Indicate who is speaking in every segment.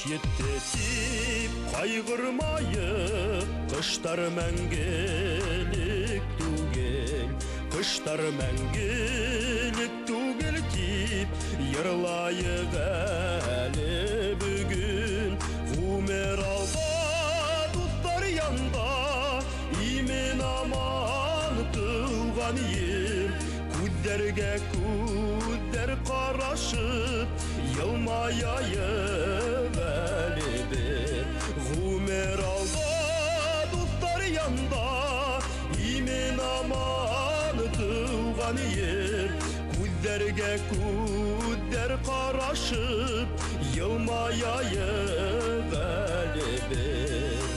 Speaker 1: Етте тип ҡайғырмайыҡ, ҡыштар мәңгелек түгел, ҡыштар мәңгелек түгел тип йырлайыҡ әле бөгөн. Ғүмер алда, дуҫтар янда, имен аман тыуған ер. Күҙҙәргә күҙҙәр ҡарашып, йылмаяйыҡ әле бер. Ғүмер алда, дуҫтар янда, имен аман тыуған ер. Күҙҙәргә күҙҙәр ҡарашып, йылмаяйыҡ әле бер.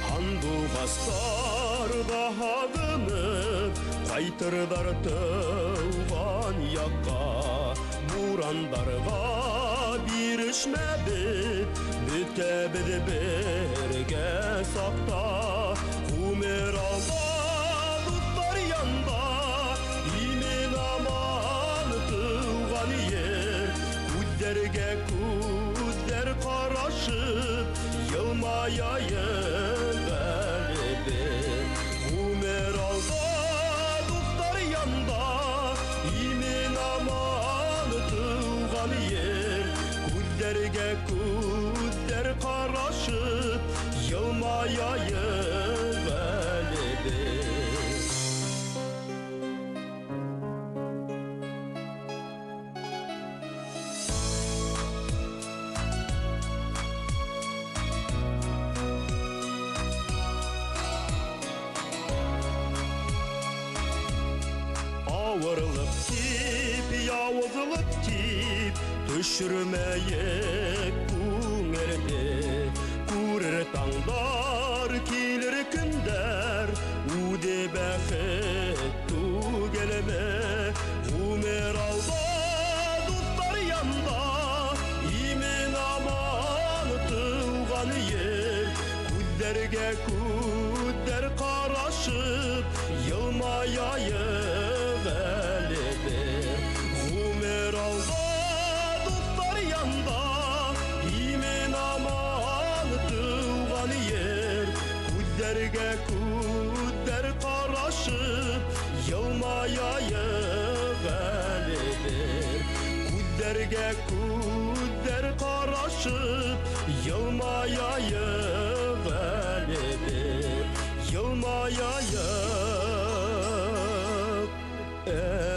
Speaker 1: Һандуғастарға һағынып, ҡайтырҙар тыуған яҡҡа. Бурандарға бирешмәбеҙ, бөтәбеҙ бергә саҡта. Ғүмер алда, дуҫтар янда, имен аман тыуған ер. Күҙҙәргә күҙҙәр ҡарашып, йылмаяйыҡ әле бер. Ғүмер алда, дуҫтар янда, имен аман тыуған ер. Күҙҙәргә күҙҙәр ҡарашып, йылмаяйыҡ әле бер. Ауырлыҡ тип, яуызлыҡ тип, төшөрмәйек күңелде. Күрер таңдар, килер көндәр, үҙе бәхет түгелме? Ғүмер алда, дуҫтар янда, имен аман тыуған ер. Күҙҙәргә күҙҙәр ҡарашып, йылмаяйыҡ әле бер. Ғүмер алда, дуҫтар янда, имен аман тыуған ер. Күҙҙәргә күҙҙәр ҡарашып, йылмаяйыҡ әле бер. Күҙҙәргә күҙҙәр ҡарашып, йылмаяйыҡ әле бер. Йылмаяйыҡ әле.